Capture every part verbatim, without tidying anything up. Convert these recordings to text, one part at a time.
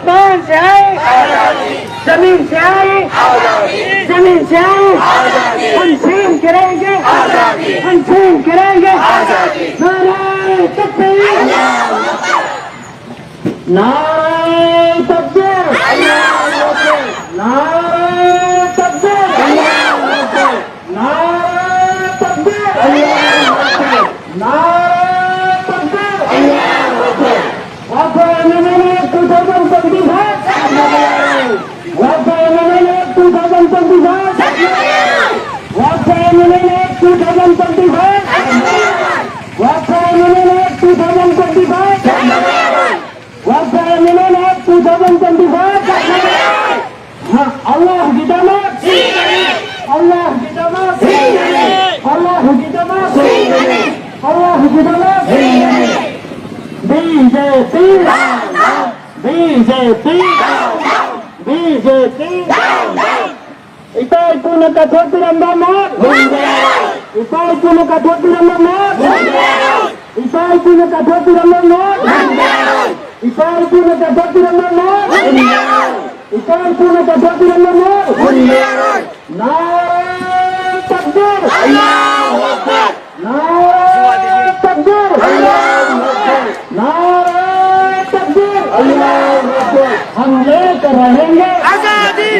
पान से आए, जमीन से आए, जमीन से आए, हम छीन के रहेंगे, हम छीन के रहेंगे। नाराए तकबीर, नाराए तकबीर, नाराए तकबीर, नाराए तकबीर, नाराए तकबीर। Waqf Amendment two thousand twenty-five. Waqf Amendment two thousand twenty-five. Waqf Amendment two thousand twenty-five. Waqf Amendment two thousand twenty-five. Waqf Amendment two thousand twenty-five. हाँ, अल्लाह की दमक। अल्लाह की दमक। अल्लाह की दमक। अल्लाह की दमक। बीजेपी। बीजेपी। बीजेपी। ꯏꯄꯥ ꯏꯄꯨꯅ ꯀꯠꯊꯣꯛꯄꯤꯔꯝꯕ ꯃꯍꯨꯠ꯫ ꯏꯄꯥ ꯏꯄꯨꯅ ꯀꯠꯊꯣꯛꯄꯤꯔꯝꯕ ꯃꯍꯨꯠ꯫ ꯏꯄꯥ ꯏꯄꯨꯅ ꯀꯠꯊꯣꯛꯄꯤꯔꯝꯕ ꯃꯍꯨꯠ꯫ ꯏꯄꯥ ꯏꯄꯨꯅ ꯀꯠꯊꯣꯛꯄꯤꯔꯝꯕ ꯃꯍꯨꯠ꯫ ꯏꯄꯥ ꯏꯄꯨꯅ ꯀꯠꯊꯣꯛꯄꯤꯔꯝꯕ ꯃꯍꯨꯠ꯫ नाराए तकबीर। नाराए तकबीर। नाराए तकबीर। हम लेकर रहेंगे आजादी।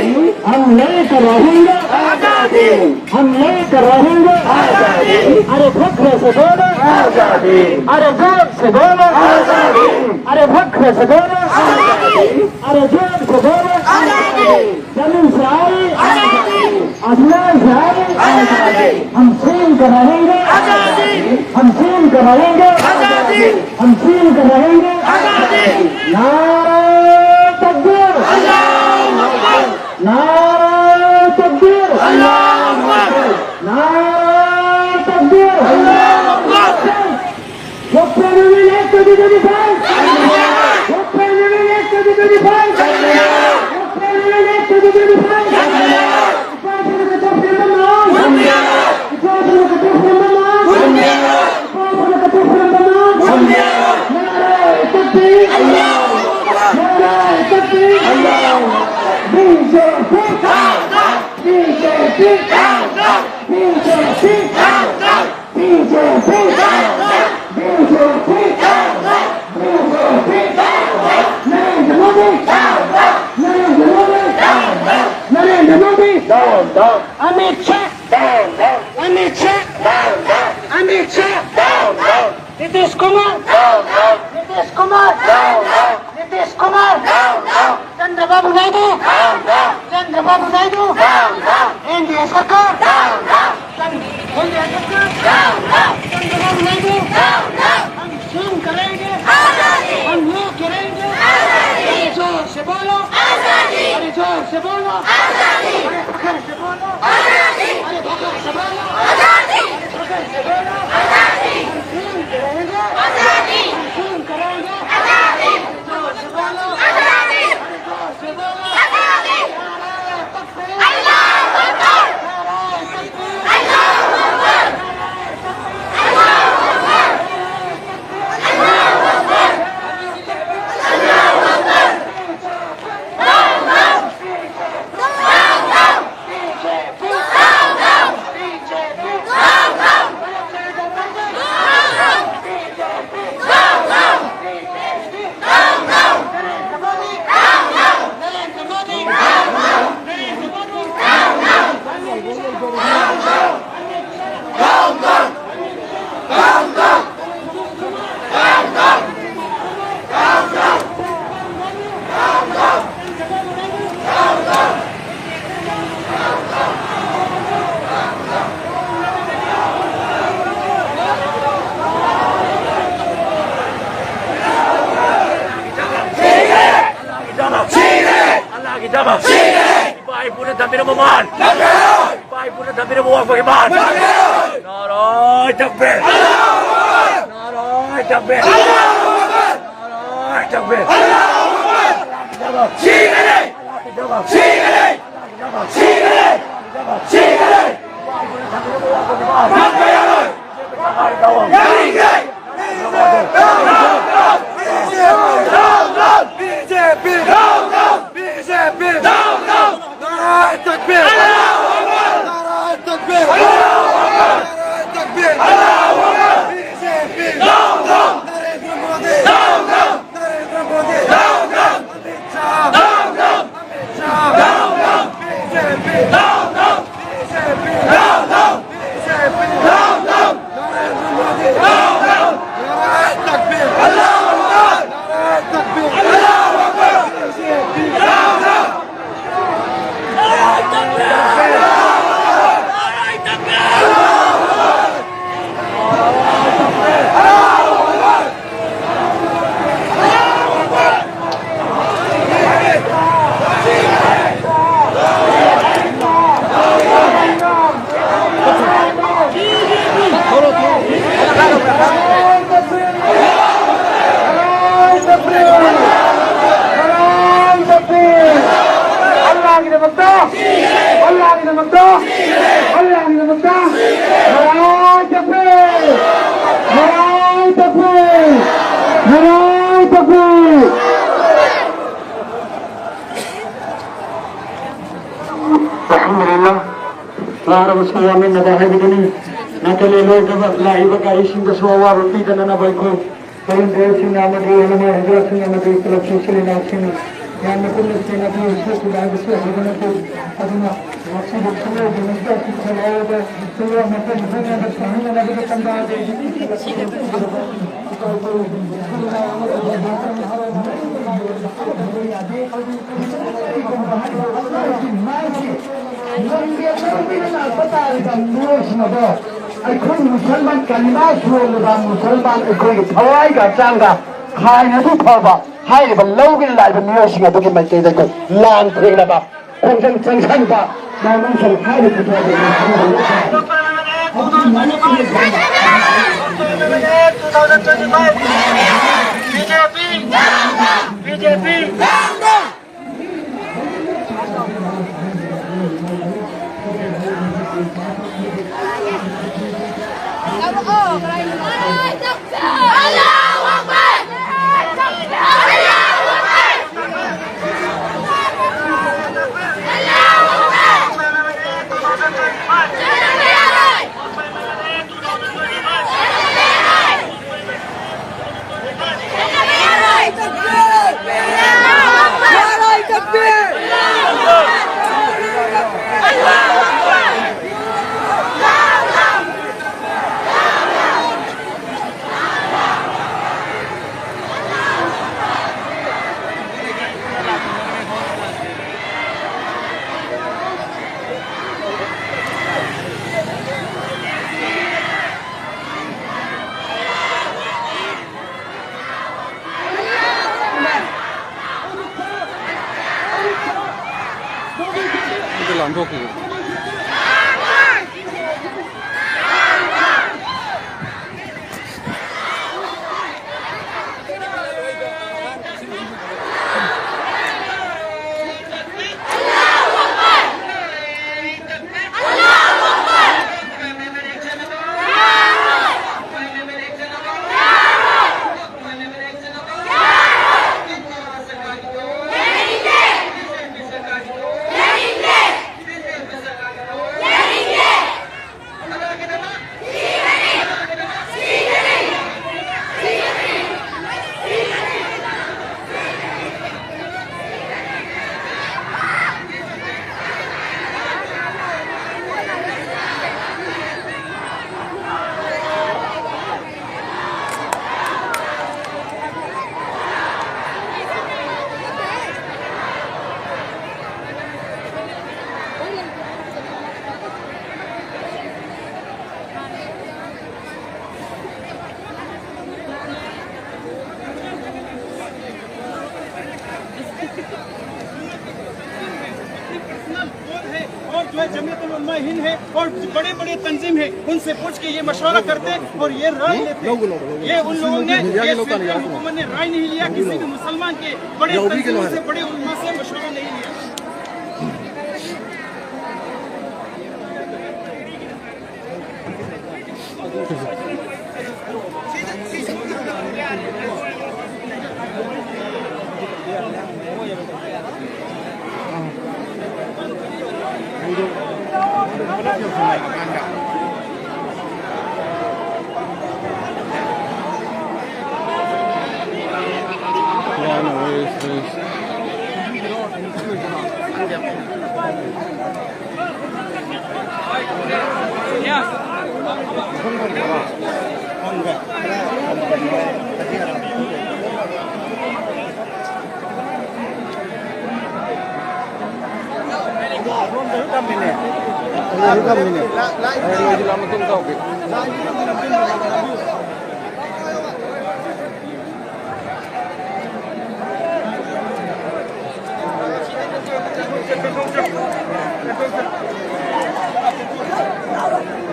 हम लेकर रहेंगे आजादी। हम लेकर रहेंगे आजादी। अरे फख्र से बोलो आजादी। अरे जोर से बोलो आजादी। अरे फख्र से बोलो आजादी। अरे जोर से बोलो आजादी। जमीन से आए, आसमान से आए, हम छीन कर रहेंगे, हम छीन कर रहेंगे, हम छीन कर रहेंगे। नाराए तकबीर, नाराए तकबीर, नाराए तकबीर। Waqf Amendment Act twenty twenty-five! Waqf Amendment Act twenty twenty-five! Waqf Amendment Act twenty twenty-five! नाराए तकबीर! नाराए तकबीर! B J P down, down. B J P down, down. B J P down, down. B J P down, down. B J P down, down. B J P down, down. Narendra Modi down, down. Narendra Modi down, down. Narendra Modi down, down. Amit Shah down, down. Amit Shah down, down. Amit Shah down, down. Nitish Kumar down, down. Nitish Kumar down, down. Nitish Kumar down, down. Chandrababu Naidu down, down. Chandrababu Naidu down, down. N D A sarkar down, down. Chan-, N D A sarkar down, down. Chandrababu Naidu down, down. हम छीन करेंगे आजादी। हम ये करेंगे आजादी। अरे जोर से बोलो आजादी। अरे जोर से बोलो आजादी। अरे फखर से बोलो आजादी। अरे फखर से बोलो आजादी। अरे फखर से बोलो आजादी। हम छीन करेंगे आजादी। हम छीन करेंगे आजादी। अरे जोर से बोलो आजादी। अरे जोर से बोलो आजादी। नाराए तकबीर। अल्लाहू अकबर। नाराए तकबीर। अल्लाहू अकबर। ꯑꯜꯂꯥꯍꯒꯤ ꯗꯕ! ꯁꯤꯔꯦ! ꯑꯜꯂꯥꯍꯒꯤ ꯗꯕ! ꯁꯤꯔꯦ! ꯏꯄꯥ ꯏꯄꯨꯅ ꯊꯝꯕꯤꯔꯝꯕ ꯃꯥꯟ! ꯅꯝꯊꯔꯣꯏ! ꯏꯄꯥ ꯏꯄꯨꯅ ꯊꯝꯕꯤꯔꯝꯕ ꯋꯥꯐꯝꯒꯤ ꯃꯥꯟ! ꯅꯝꯊꯔꯣꯏ! ꯅꯥꯔꯥꯏ ꯇꯛꯕꯤꯔ! ꯑꯜꯂꯥꯍꯨ ꯑꯛꯕꯔ! ꯅꯥꯔꯥꯏ ꯇꯛꯕꯤꯔ! ꯑꯜꯂꯥꯍꯨ ꯑꯛꯕꯔ! ꯅꯥꯔꯥꯏ ꯇꯛꯕꯤꯔ! ꯑꯜꯂꯥꯍꯨ ꯑꯛꯕꯔ! ꯑꯜꯂꯥꯍꯒꯤ ꯗꯕ! ꯁꯤꯔꯦ! ꯑꯜꯂꯥꯍꯒꯤ ꯗꯕ! ꯁꯤꯔꯦ! ꯑꯜꯂꯥꯍꯒꯤ ꯗꯕ! ꯁꯤꯔꯦ! ꯁꯤꯔꯦ! ꯏꯄꯥ ꯏꯄꯨꯅ ꯊꯝꯕꯤꯔꯝꯕ ꯋꯥꯐꯝꯒꯤ ꯃꯥꯟ! ꯅꯝꯊ ꯌꯥꯔꯣꯏ! ꯌꯥꯔꯤꯈꯩ! ꯌꯥꯔꯤꯈꯩ! ꯕꯤ ꯖꯦ ꯄꯤ! ꯕꯤ ꯖꯦ ꯄꯤ! تکبیر! نعرہ تکبیر! نعرہ تکبیر! بی جے پی! ڈاؤن ڈاؤن! نریندر مودی! ڈاؤن ڈاؤن! نریندر مودی! ڈاؤن ڈاؤن! امیت شاہ! ڈاؤن ڈاؤن! امیت شاہ! ڈاؤن ڈاؤن! بی جے پی! ڈاؤن ڈاؤن! بی جے پی! ڈاؤن ڈاؤن! نریندر مودی! ڈاؤن ڈاؤن! نعرہ تکبیر! اللہ اکبر! نعرہ تکبیر! اللہ اکبر! بی جے پی! ڈاؤن ڈاؤن! ꯅꯥꯔꯥ ꯇꯛꯕꯤꯔ! ꯅꯥꯔꯥ ꯇꯛꯕꯤꯔ! ꯅꯥꯔꯥ ꯇꯛꯕꯤꯔ! ꯑꯜꯂꯥꯍꯒꯤꯗꯃꯛꯇ! ꯑꯜꯂꯥꯍꯒꯤꯗꯃꯛꯇ! ꯑꯜꯂꯥꯍꯒꯤꯗꯃꯛꯇ! ꯅꯥꯔꯥ ꯇꯛꯕꯤꯔ! ꯅꯥꯔꯥ ꯇꯛꯕꯤꯔ! ꯅꯥꯔꯥ ꯇꯛꯕꯤꯔ! ꯑꯜꯍꯝꯗꯨꯂꯤꯜꯂꯥꯍ꯫ ꯂꯥꯛꯂꯕꯁꯨ ꯋꯥꯃꯤꯟꯅꯕ ꯍꯥꯏꯕꯗꯨꯅꯤ꯫ ꯅꯥꯇꯩ ꯂꯩꯔꯣꯏꯗꯕ ꯂꯥꯛꯏꯕ ꯒꯥꯔꯤꯁꯤꯡꯗꯁꯨ ꯑꯋꯥꯕ ꯄꯤꯗꯅꯅꯕ ꯑꯩꯈꯣꯏ ꯀꯔꯤꯝ ꯀꯌꯥꯁꯤꯡꯅ ꯑꯃꯗꯤ ꯎꯂꯃꯥ ꯍꯖꯔꯠꯁꯤꯡ ꯑꯃꯗꯤ ꯄꯨꯂꯞꯁꯨ ꯏꯆꯤꯜ ꯏꯅꯥꯎꯁꯤꯡ ꯌꯥꯝꯅ ꯄꯨꯟꯅ ꯆꯦꯟꯅꯗꯨꯅ ꯁꯣꯛꯈꯤꯕ ꯍꯥꯏꯕꯁꯨ ꯑꯣꯏꯕ ꯅꯠꯇꯦ꯫ ꯑꯗꯨꯅ ꯉꯁꯤꯗꯤ ꯊꯃꯣꯏꯒꯤ ꯅꯨꯡꯖꯥꯁꯤꯡ ꯈꯣꯏꯔꯥꯎꯔꯒ ꯆꯨꯝꯕ ꯃꯐꯝ ꯈꯪꯅꯕ ꯁꯥꯍꯟꯅꯅꯕꯒꯤ ꯇꯥꯟꯖꯥ ꯑꯗꯨ ꯂꯝꯖꯦꯜ ꯂꯝꯕꯤꯗ ꯂꯥꯛꯄ ꯇꯥꯔꯤꯕ ꯃꯤꯑꯣꯏꯁꯤꯡ ꯑꯗꯣ ꯑꯩꯈꯣꯏ ꯃꯨꯁꯜꯃꯥꯟ ꯀꯂꯤꯃꯥ ꯁꯣꯜꯂꯕ ꯃꯨꯁꯜꯃꯥꯟ ꯑꯩꯈꯣꯏꯒꯤ ꯊꯋꯥꯏꯒ ꯍꯛꯆꯥꯡꯒ ꯈꯥꯏꯅꯗꯨ ꯐꯕ ꯍꯥꯏꯔꯤꯕ ꯂꯧꯒꯤ ꯂꯥꯛꯏꯕ ꯃꯤꯑꯣꯏꯁꯤꯡ ꯑꯗꯨꯒꯤ ꯃꯥꯏꯀꯩꯗ ꯑꯩꯈꯣꯏ ꯂꯥꯟ ꯊꯦꯡꯅꯕ ꯈꯣꯡꯖꯪ ꯆꯪꯁꯟꯕ ꯃꯥꯏꯃꯨꯡ ꯁꯣꯜ ꯍꯥꯏꯅ ꯄꯨꯊꯣꯛꯑꯕ ꯕꯤ ꯖꯦ ꯄꯤ! ꯕꯤ ꯖꯦ ꯄꯤ! ꯂꯥꯟꯊꯣꯛꯈꯤꯕ꯫ और जो है जमीयतुल उलमा हिंद है और बड़े-बड़े तंजीम है, उनसे पूछ के ये मशवरा करते और ये राय लेते। ये उन लोगों ने, ये सेंट्रल हुकूमत ने राय नहीं लिया, किसी भी मुसलमान के बड़े तंजीमों से, बड़े उलमा से मशवरा नहीं लिया।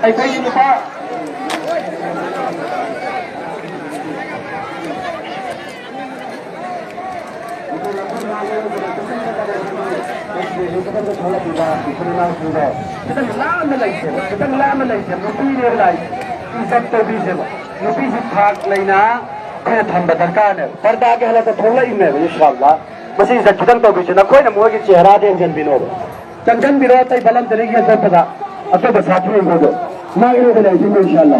ꯑꯩꯈꯣꯏꯒꯤ ꯅꯨꯄꯥ ꯈꯤꯇꯪ ꯂꯥꯞꯅ ꯂꯩꯁꯦꯕ, ꯈꯤꯇꯪ ꯂꯥꯞꯅ ꯂꯩꯁꯦꯕ, ꯅꯨꯄꯤꯅꯦꯕ ꯂꯥꯛꯏꯁꯦ꯫ ꯏꯖꯠ ꯇꯧꯕꯤꯁꯦꯕ꯫ ꯅꯨꯄꯤꯁꯤ ꯊꯥꯛ ꯂꯩꯅ ꯑꯩꯈꯣꯏꯅ ꯊꯝꯕ ꯗꯔꯀꯥꯔꯅꯦꯕ꯫ ꯄꯔꯗꯥꯒꯤ ꯍꯥꯂꯠꯇ ꯊꯣꯛꯂꯛꯏꯕꯅꯦꯕ, ꯏꯟꯁꯥꯜꯂꯥ꯫ ꯃꯁꯤ ꯏꯖꯠ ꯈꯤꯇꯪ ꯇꯧꯕꯤꯁꯦ꯫ ꯅꯈꯣꯏꯅ ꯃꯣꯏꯒꯤ ꯆꯦꯍꯔꯥꯗ ꯌꯦꯡꯁꯤꯟꯕꯤꯅꯣꯕ꯫ ꯆꯪꯁꯤꯟꯕꯤꯔꯣ, ꯑꯇꯩ ꯕꯂꯟꯇꯔꯤꯒꯤ ꯑꯇꯣꯞꯄꯗ, ꯑꯇꯣꯞꯄ ꯁꯥꯊꯤꯕꯗꯣ꯫ ꯃꯥꯒꯤ ꯂꯩꯕ ꯂꯩꯁꯤꯡꯗꯣ, ꯏꯟꯁꯥꯜꯂꯥ꯫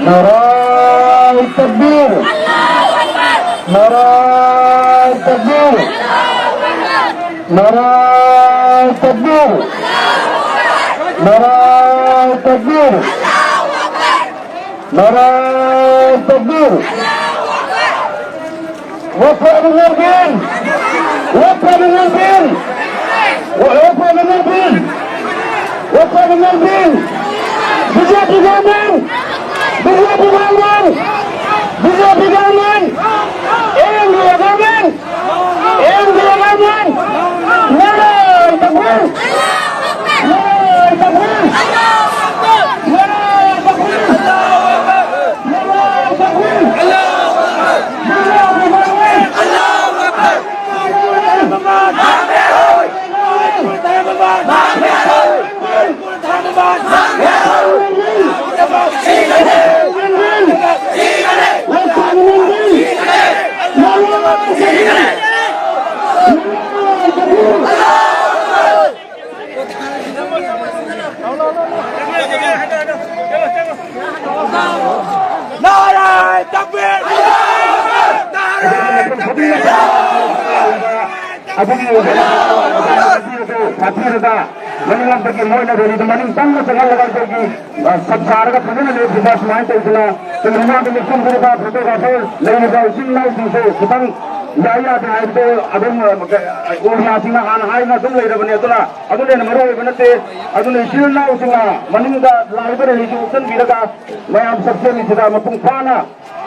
نعرہ تکبیر! نعرہ تکبیر! نعرہ تکبیر! نعرہ تکبیر! نعرہ تکبیر! وفد مردین! وفد مردین! وفد مردین! وفد مردین! بی جے پی گورنمنٹ! بی جے پی گورنمنٹ! بی جے پی گورنمنٹ! اے ایم ڈی اے گورنمنٹ! اے ایم ڈی اے گورنمنٹ! نعرہ تکبیر! نعرہ تکبیر! نعرہ تکبیر! نعرہ تکبیر! نعرہ تکبیر! ꯅꯥꯔꯥ ꯇꯛꯕꯤꯔ! ꯅꯥꯔꯥ ꯇꯛꯕꯤꯔ! ꯑꯗꯨꯒꯤ ꯁꯥꯊꯤꯔꯗ ꯃꯅꯤꯡꯂꯣꯝꯗꯒꯤ ꯃꯣꯏꯅ ꯔꯦꯂꯤꯗꯨ ꯃꯅꯤꯡ ꯆꯪꯅ ꯆꯪꯍꯜꯂꯒ ꯑꯩꯈꯣꯏꯒꯤ, ꯑ, ꯁꯞ ꯁꯥꯔꯒ ꯐꯖꯅ ꯂꯦꯞꯈꯤꯕ ꯁꯨꯃꯥꯏꯅ ꯇꯧꯗꯅ ꯑꯩꯈꯣꯏ ꯃꯃꯥꯡꯗ ꯂꯦꯞꯁꯤꯟꯕꯤꯔꯤꯕ ꯐꯣꯇꯣꯒ꯭ꯔꯥꯐꯔ ꯂꯩꯔꯤꯕ ꯏꯆꯤꯜ ꯏꯅꯥꯎꯁꯤꯡꯁꯨ ꯈꯤꯇꯪ ꯌꯥꯏ ꯌꯥꯗꯦ ꯍꯥꯏꯕꯗꯨ ꯑꯗꯨꯝ, ꯑ, ꯑꯣꯔꯤꯌꯥꯁꯤꯡꯅ ꯍꯥꯟꯅ ꯍꯥꯏꯗꯨꯅ ꯑꯗꯨꯝ ꯂꯩꯔꯕꯅꯤ꯫ ꯑꯗꯨꯅ ꯑꯗꯨꯅ ꯍꯦꯟꯅ ꯃꯔꯨ ꯑꯣꯏꯕ ꯅꯠꯇꯦ꯫ ꯑꯗꯨꯅ ꯏꯆꯤꯜ ꯏꯅꯥꯎꯁꯤꯡꯅ ꯃꯅꯤꯡꯗ ꯂꯥꯛꯏꯕ ꯔꯦꯂꯤꯁꯤ ꯑꯣꯛꯁꯟꯕꯤꯔꯒ ꯃꯌꯥꯝ ꯁꯛꯁꯦꯜꯁꯤꯗ ꯃꯄꯨꯡ ꯐꯥꯅ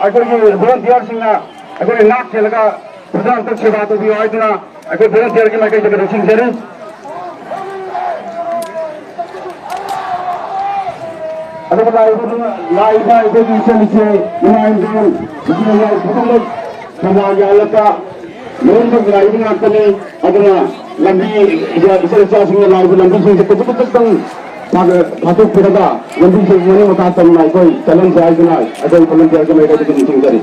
ꯑꯩꯈꯣꯏꯒꯤ ꯚꯣꯂꯨꯟꯇꯤꯌꯔꯁꯤꯡꯅ ꯑꯩꯈꯣꯏ ꯉꯥꯛ ꯁꯦꯜꯂꯒ ꯐꯖꯅ ꯑꯝꯇ ꯁꯦꯕꯥ ꯇꯧꯕꯤꯌꯨ ꯍꯥꯏꯗꯨꯅ ꯑꯩꯈꯣꯏ ꯚꯣꯂꯨꯟꯇꯤꯌꯔꯒꯤ ꯃꯥꯏꯀꯩꯗꯒꯤ ꯅꯤꯡꯁꯤꯡꯖꯔꯤ꯫ ꯑꯗꯨꯒ ꯂꯥꯛꯏꯕ, ꯂꯥꯛꯏꯕ ꯑꯩꯈꯣꯏꯒꯤ ꯏꯆꯟ ꯏꯆꯦ, ꯏꯃꯥ ꯏꯟꯗꯣꯜ, ꯏꯆꯤꯜ ꯏꯅꯥꯎ ꯈꯨꯗꯤꯡꯃꯛ ꯊꯧꯕꯥꯜ ꯌꯥꯜꯂꯛꯄ ꯂꯣꯏꯅꯃꯛ ꯉꯥꯏꯕ ꯉꯥꯛꯇꯅꯤ꯫ ꯑꯗꯨꯅ ꯂꯝꯕꯤ, ꯏꯆꯥ, ꯏꯆꯥ ꯏꯆꯥꯁꯤꯡꯅ ꯂꯥꯛꯏꯕ ꯂꯝꯕꯤꯁꯤꯡꯁꯦ ꯈꯖꯤꯛ ꯈꯖꯤꯛꯇꯪ ꯐꯥ-, ꯐꯥꯊꯣꯛꯄꯤꯔꯒ ꯂꯝꯕꯤꯁꯤꯡ ꯃꯅꯤꯡ ꯃꯈꯥ ꯇꯝꯅ ꯑꯩꯈꯣꯏ ꯆꯠꯍꯟꯁꯦ ꯍꯥꯏꯗꯨꯅ ꯑꯩꯈꯣꯏ ꯚꯣꯂꯨꯟꯇꯤꯌꯔꯒꯤ ꯃꯥꯏꯀꯩꯗꯒꯤ ꯅꯤꯡꯁꯤꯡꯖꯔꯤ꯫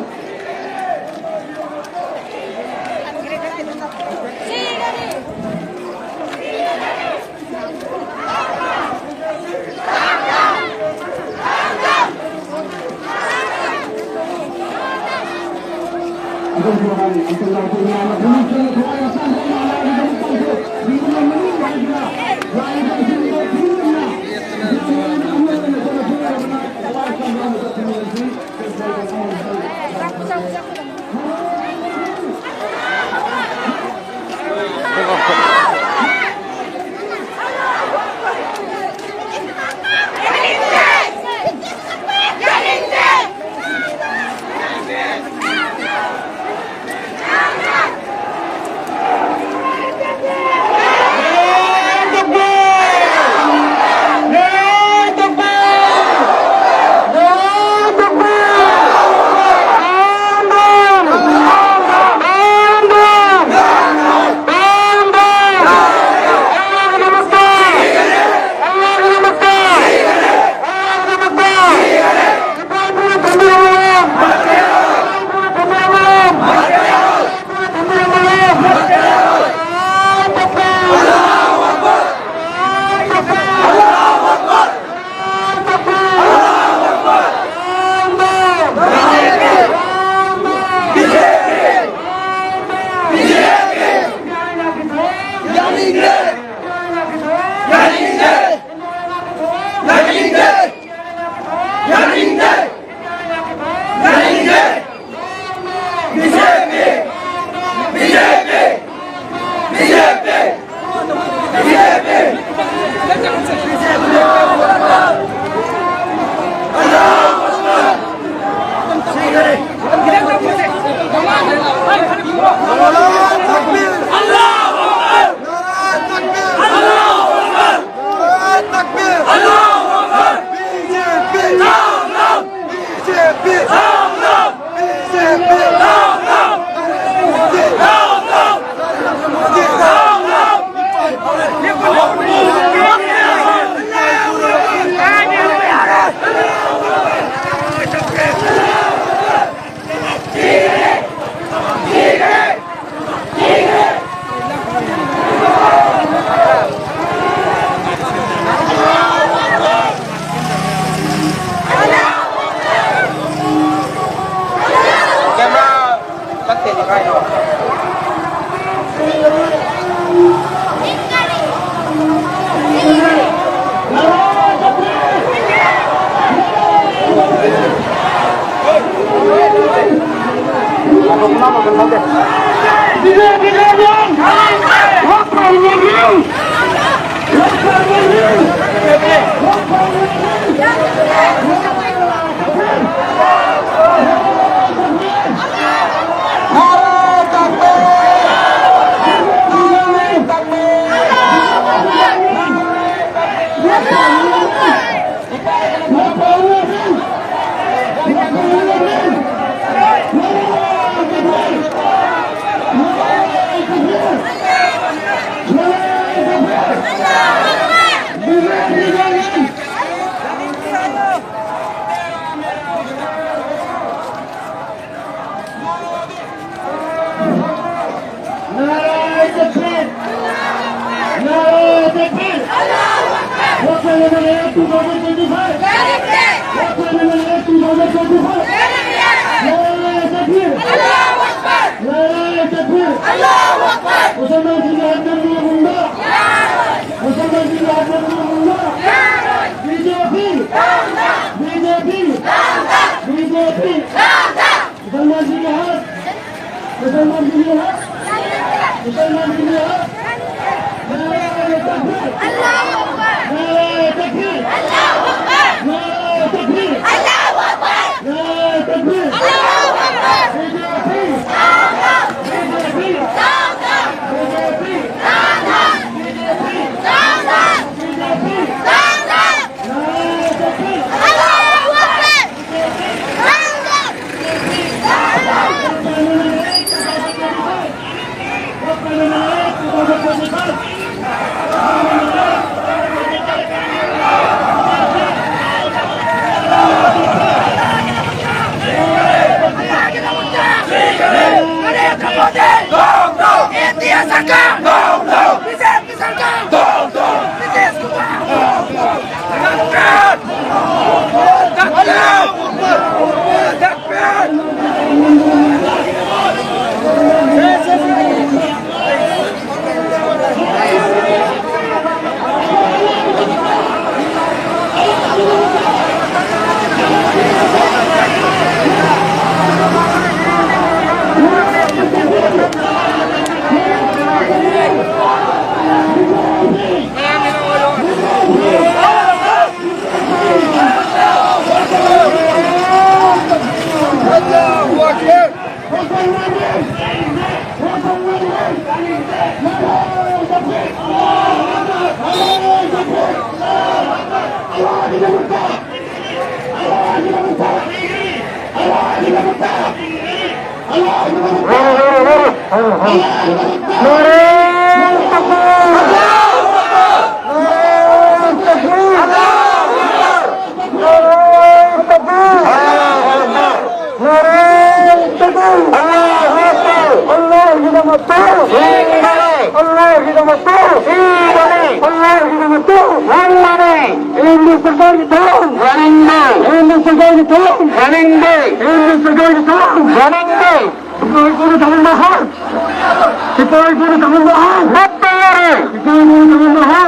Narae Takbir! Narae Takbir! Wakhan M L A two thousand twenty-five! Wakhan M L A two thousand twenty-five! Narae Takbir! Narae Takbir! Musalman Jihad Memorial Munda! Musalman Jihad Memorial Munda! B J P! B J P! B J P! Musalman Jihad! Musalman Jihad! Musalman Jihad! Narae Takbir! Narae Takbir! Narae Takbir! Narae Takbir! B J P! B J P! B J P! Narae Takbir! अल्लाह की नमत, अल्लाह की नमत, अल्लाह की नमत, अल्लाह की नमत, केंद्र सरकार की तमाम, केंद्र सरकार की तमाम, केंद्र सरकार की तमाम, सिपाही को निकालना है। सिपाही को निकालना है। मत तैयार है। सिपाही को निकालना है।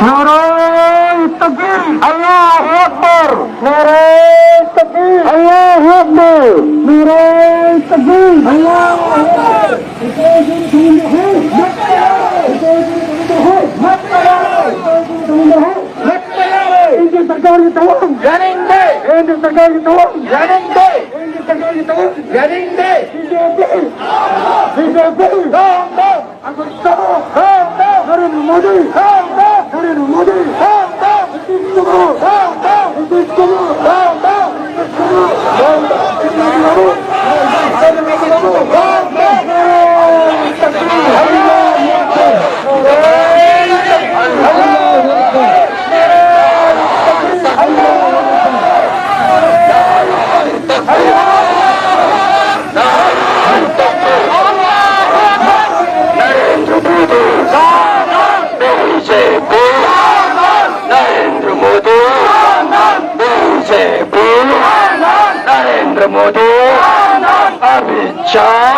नाराए तकबीर। अल्लाह अकबर। नाराए तकबीर। अल्लाह अकबर। नाराए तकबीर। अल्लाह अकबर। सिपाही को निकालना है। मत तैयार है। सिपाही को निकालना है। मत तैयार है। सिपाही को निकालना है। केंद्र सरकार की तमाम, जानेंगे। केंद्र सरकार की तमाम, जानेंगे। केंद्र सरकार की तमाम, जानेंगे। BJP, BJP, Ram Ram. Amit Shah, Ram Ram. Narendra Modi, Ram Ram. Narendra Modi, Ram Ram. Nitish Kumar, Ram Ram. Nitish Kumar, Ram Ram. Narendra Modi, BJP, Narendra Modi, BJP, Narendra Modi, Amit Shah,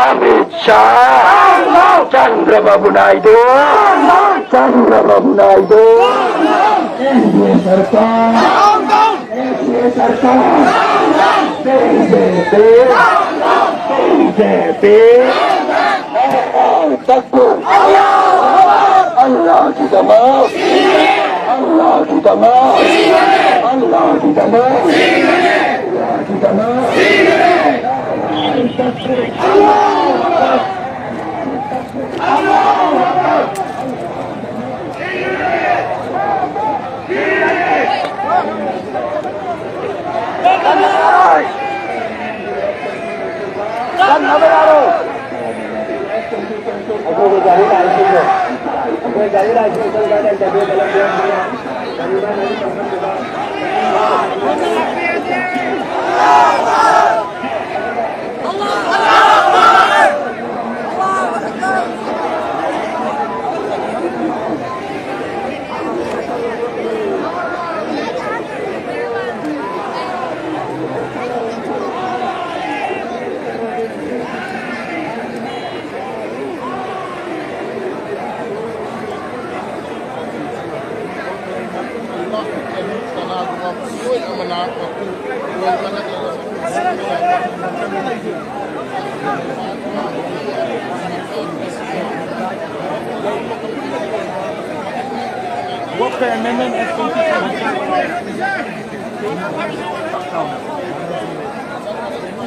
Amit Shah, Chandrababu Naidu, Chandrababu Naidu, NDA सरकार, एनडीए सरकार, बीजेपी, बीजेपी, अल्लाह की तमाम, अल्लाह की तमाम, अल्लाह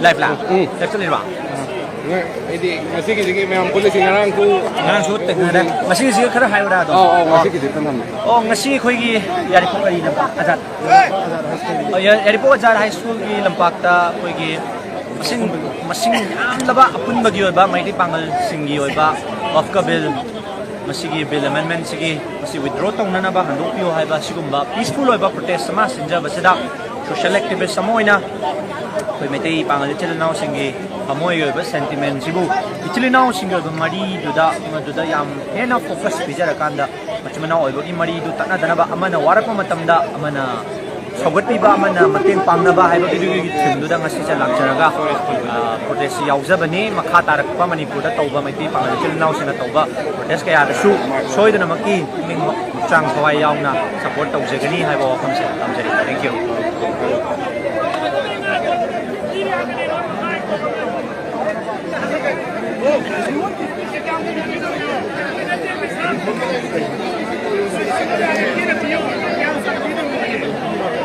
Live ꯂꯥ? ꯎꯝ꯫ Live ꯆꯠꯂꯤꯔꯣ? ꯎꯝ꯫ ꯑꯩꯗꯤ ꯉꯁꯤꯒꯤꯁꯤꯒꯤ ꯃꯌꯥꯝ ꯄꯨꯜꯂꯤꯁꯤ ꯉꯔꯥꯡꯁꯨ ꯉꯔꯥꯡꯁꯨ ꯊꯦꯡꯅꯔꯦ꯫ ꯉꯁꯤꯒꯤꯁꯤꯒ ꯈꯔ ꯍꯥꯏꯌꯨꯔꯥ ꯑꯗꯨꯝ? ꯑꯧ, ꯑꯧ, ꯉꯁꯤꯒꯤꯗꯤ ꯈꯔ ꯉꯝꯃꯦ꯫ ꯑꯣ, ꯉꯁꯤ ꯑꯩꯈꯣꯏꯒꯤ ꯌꯥꯏꯔꯤꯄꯣꯛ ꯑꯔꯤꯅ ꯑꯖꯥꯠ꯫ ꯑꯣ, ꯌꯥ-, ꯌꯥꯏꯔꯤꯄꯣꯛ ꯑꯖꯥꯠ ꯍꯥꯏ ꯁ꯭ꯀꯨꯜꯒꯤ ꯂꯝꯄꯥꯛꯇ ꯑꯩꯈꯣꯏꯒꯤ ꯃꯁꯤꯡ, ꯃꯁꯤꯡ ꯌꯥꯝꯂꯕ ꯑꯄꯨꯟꯕꯒꯤ ꯑꯣꯏꯕ ꯃꯩꯇꯩ ꯄꯥꯉꯜꯁꯤꯡꯒꯤ ꯑꯣꯏꯕ ꯋꯥꯐꯀ ꯕꯤꯜ, ꯃꯁꯤꯒꯤ ꯕꯤꯜ ꯑꯦꯃꯦꯟꯃꯦꯟꯁꯤꯒꯤ ꯃꯁꯤ withdraw ꯇꯧꯅꯅꯕ ꯍꯟꯗꯣꯛꯄꯤꯌꯨ ꯍꯥꯏꯕ ꯑꯁꯤꯒꯨꯝꯕ peaceful ꯑꯣꯏꯕ protest ꯑꯃ ꯁꯤꯟꯖꯕꯁꯤꯗ social activist ꯑꯃ ꯑꯣꯏꯅ ꯑꯩꯈꯣꯏ ꯃꯩꯇꯩ ꯄꯥꯉꯜ ꯏꯆꯤꯜ ꯏꯅꯥꯎꯁꯤꯡꯒꯤ ꯊꯃꯣꯏꯒꯤ ꯑꯣꯏꯕ sentimentꯁꯤꯕꯨ ꯏꯆꯤꯜ ꯏꯅꯥꯎꯁꯤꯡꯒꯤ ꯑꯣꯏꯕ ꯃꯔꯤꯗꯨꯗ, ꯃꯗꯨꯗ ꯌꯥꯝ ꯍꯦꯟꯅ focus ꯄꯤꯖꯔꯀꯥꯟꯗ ꯃꯆꯤꯟ ꯃꯅꯥꯎ ꯑꯣꯏꯕꯒꯤ ꯃꯔꯤꯗꯨ ꯇꯠꯅꯗꯅꯕ, ꯑꯃꯅ ꯋꯥꯔꯛꯄ ꯃꯇꯝꯗ ꯑꯃꯅ ꯁꯧꯒꯠꯄꯤꯕ, ꯑꯃꯅ ꯃꯇꯦꯡ ꯄꯥꯡꯅꯕ ꯍꯥꯏꯕꯗꯨꯒꯤ themeꯗꯨꯗ ꯉꯁꯤꯁꯦ ꯂꯥꯛꯆꯔꯒ, ꯑ, protestꯁꯤ ꯌꯥꯎꯖꯕꯅꯤ꯫ ꯃꯈꯥ ꯇꯥꯔꯛꯄ ꯃꯅꯤꯄꯨꯔꯗ ꯇꯧꯕ ꯃꯩꯇꯩ ꯄꯥꯉꯜ ꯏꯆꯤꯜ ꯏꯅꯥꯎꯁꯤꯡꯅ ꯇꯧꯕ protest ꯀꯌꯥꯗꯁꯨ ꯁꯣꯏꯗꯅꯃꯛꯀꯤ ꯄꯨꯛꯅꯤꯡ ꯍꯛꯆꯥꯡ ꯊꯋꯥꯏ ꯌꯥꯎꯅ support ꯇꯧꯖꯒꯅꯤ ꯍꯥꯏꯕ ꯋꯥꯐꯝꯁꯦ ꯊꯝꯖꯔꯤ꯫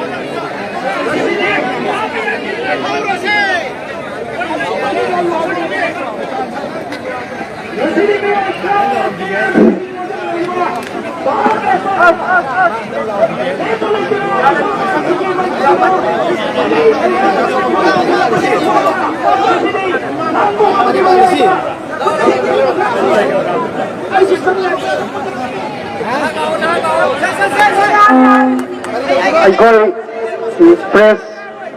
Thank you꯫ ꯑꯩꯈꯣꯏ ꯄ꯭ꯔꯦꯁ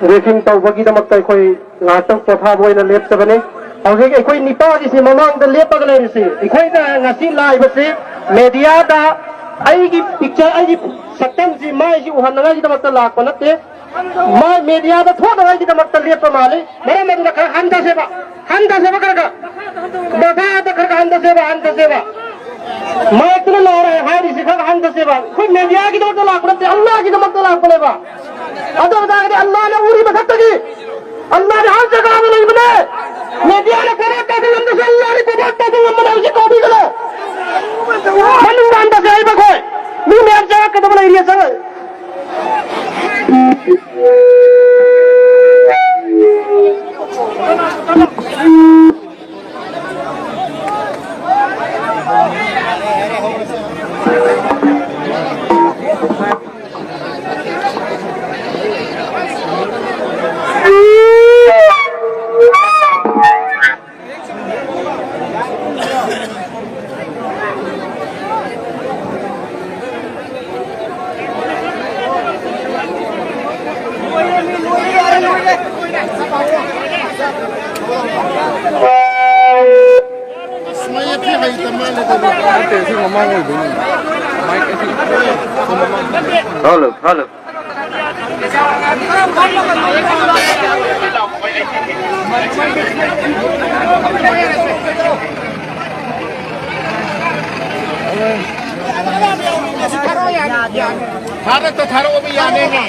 ꯕ꯭ꯔꯤꯐꯤꯡ ꯇꯧꯕꯒꯤꯗꯃꯛꯇ ꯑꯩꯈꯣꯏ ꯉꯥꯏꯍꯥꯛꯇꯪ ꯄꯣꯊꯥꯕ ꯑꯣꯏꯅ ꯂꯦꯞꯆꯕꯅꯤ꯫ ꯍꯧꯖꯤꯛ ꯑꯩꯈꯣꯏ ꯅꯤꯄꯥꯒꯤꯁꯤ ꯃꯃꯥꯡꯗ ꯂꯦꯞꯄꯒ ꯂꯩꯔꯤꯁꯤ꯫ ꯑꯩꯈꯣꯏꯅ ꯉꯁꯤ ꯂꯥꯛꯏꯕꯁꯤ ꯃꯦꯗꯤꯌꯥꯗ ꯑꯩꯒꯤ ꯄꯤꯛꯆꯔ, ꯑꯩꯒꯤ ꯁꯛꯇꯝꯁꯤ, ꯃꯥꯏꯁꯤ ꯎꯍꯟꯅꯉꯥꯏꯒꯤꯗꯃꯛꯇ ꯂꯥꯛꯄ ꯅꯠꯇꯦ꯫ ꯃꯥꯏ ꯃꯦꯗꯤꯌꯥꯗ ꯊꯣꯛꯅꯉꯥꯏꯒꯤꯗꯃꯛꯇ ꯂꯦꯞꯄ ꯃꯥꯜꯂꯤ꯫ ꯃꯔꯝ ꯑꯗꯨꯅ ꯈꯔ ꯍꯟꯊꯁꯦꯕ, ꯍꯟꯊꯁꯦꯕ, ꯈꯔ ꯈꯔ ꯃꯁꯥꯗ ꯈꯔ ꯈꯔ ꯍꯟꯊꯁꯦꯕ, ꯍꯟꯊꯁꯦꯕ꯫ ꯃꯥꯏꯛꯇꯨꯅ ꯂꯥꯎꯔꯦ ꯍꯥꯏꯔꯤꯁꯤ ꯈꯔ ꯍꯟꯊꯁꯦꯕ꯫ ꯑꯩꯈꯣꯏ ꯃꯦꯗꯤꯌꯥꯒꯤꯗꯃꯛꯇ ꯂꯥꯛꯄ ꯅꯠꯇꯦ, ꯑꯜꯂꯥꯍꯒꯤꯗꯃꯛꯇ ꯂꯥꯛꯄꯅꯦꯕ꯫ ꯑꯗꯨ ꯑꯣꯏꯇꯥꯔꯒꯗꯤ ꯑꯜꯂꯥꯍꯅ ꯎꯔꯤ ꯃꯊꯛꯇꯒꯤ, ꯑꯜꯂꯥꯍꯅ ꯍꯔ ꯖꯒꯥꯗ ꯂꯩꯕꯅꯦ꯫ ꯃꯦꯗꯤꯌꯥꯅ ꯀꯣꯚꯔ ꯇꯧꯕ ꯉꯝꯗ꯭ꯔꯁꯨ ꯑꯜꯂꯥꯍꯅ ꯀꯣꯚꯔ ꯇꯧꯕ ꯉꯝꯕꯅꯦ꯫ ꯍꯧꯖꯤꯛ ꯀꯧꯕꯤꯒꯅꯨ꯫ ꯃꯅꯨꯡꯗ ꯍꯟꯊꯁꯦ ꯍꯥꯏꯕ ꯑꯩꯈꯣꯏ꯫ ꯃꯤ ꯃꯌꯥꯝ ꯆꯪꯉꯛꯀꯗꯕ ꯂꯩꯔꯤ, ꯆꯪꯉꯛ꯫ ꯑꯁ, ꯃꯌꯦꯛꯇꯤ ꯍꯩꯇ ꯃꯥꯜꯂꯦ ꯇꯧꯕ꯫ ꯅꯠꯇꯦ, ꯁꯤ ꯃꯃꯥꯡ ꯑꯣꯏꯗꯣꯏꯅꯤ꯫ ꯃꯥꯏꯛ ꯑꯁꯤ ꯁꯤ ꯃꯃꯥꯡ꯫ Hello, hello. ꯊꯥꯔꯛꯇ ꯊꯥꯔꯛꯑꯣ, ꯃꯤ ꯌꯥꯅꯦꯃꯤ꯫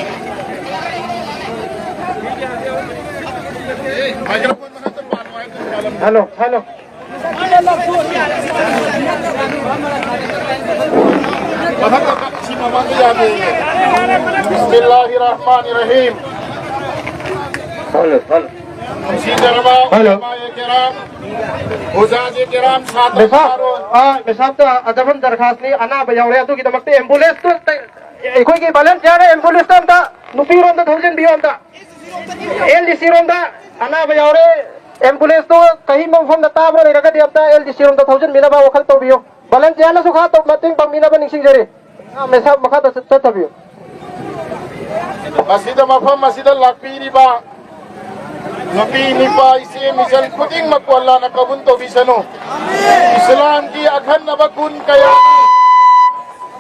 ꯃꯥꯏꯀ꯭ꯔꯣꯐꯣꯟ ꯃꯅꯥꯛꯇ ꯄꯥꯜꯂꯣ ꯍꯥꯏꯕꯗꯨ ꯄꯥꯜꯂꯝꯃꯤ꯫ Hello, hello. ꯃꯊꯛꯇ ꯁꯤ ꯃꯃꯥꯡꯗ ꯌꯥꯗꯦꯌꯦ꯫ ꯕꯤꯁꯃꯤꯜꯂꯥꯍꯤꯔ ꯔꯍꯃꯥꯅꯤꯔ ꯔꯍꯤꯝ꯫ Hello, hello. ꯅꯨꯡꯁꯤꯖꯔꯕ ꯍꯜꯂꯣ꯫ ꯎꯂꯃꯥꯑꯦ ꯀꯤꯔꯥꯝ, ꯎꯖꯥꯖꯦ ꯀꯤꯔꯥꯝ, ꯁꯥꯇ꯭ꯔ ꯃꯦꯁꯥꯕ, ꯅꯍꯥꯔꯣꯜ꯫ ꯑ, ꯃꯦꯁꯥꯕꯇ ꯑꯗꯕꯟ ꯗꯔꯈꯥꯁꯅꯤ, ꯑꯅꯥꯕ ꯌꯥꯎꯔꯦ, ꯑꯗꯨꯒꯤꯗꯃꯛꯇ ambulance ꯇꯨ ꯇ-, ꯑꯩꯈꯣꯏꯒꯤ volunteer ambulance ꯇ ꯑꯝꯇ ꯅꯨꯄꯤꯔꯣꯝꯗ ꯊꯧꯖꯤꯟꯕꯤꯌꯣ ꯑꯝꯇ꯫ LDC ꯔꯣꯝꯗ ꯑꯅꯥꯕ ꯌꯥꯎꯔꯦ, ambulance ꯇꯨ ꯀꯍꯤꯝꯕ ꯃꯐꯝꯗ ꯇꯥꯕ꯭ꯔꯥ ꯂꯩꯔꯒꯗꯤ ꯑꯝꯇ LDC ꯔꯣꯝꯗ ꯊꯧꯖꯤꯟꯕꯤꯅꯕ ꯋꯥꯈꯜ ꯇꯧꯕꯤꯌꯨ꯫ Volunteer ꯅꯁꯨ ꯈꯔ ꯃꯇꯦꯡ ꯄꯥꯡꯕꯤꯅꯕ ꯅꯤꯡꯁꯤꯡꯖꯔꯤ꯫ ꯃꯦꯁꯥꯕ ꯃꯈꯥ ꯆꯠ-, ꯆꯠꯊꯕꯤꯌꯨ꯫ ꯃꯁꯤꯗ ꯃꯐꯝ ꯑꯁꯤꯗ ꯂꯥꯛꯄꯤꯔꯤꯕ ꯅꯨꯄꯤ, ꯅꯨꯄꯥ, ꯏꯆꯦ, ꯃꯤꯆꯜ ꯈꯨꯗꯤꯡꯃꯛꯄꯨ ꯑꯜꯂꯥꯅ ꯀꯕꯨꯜ ꯇꯧꯕꯤꯁꯅꯨ꯫ ꯏꯁꯂꯥꯝꯒꯤ ꯑꯈꯟꯅꯕ ꯒꯨꯟ ꯀꯌꯥ,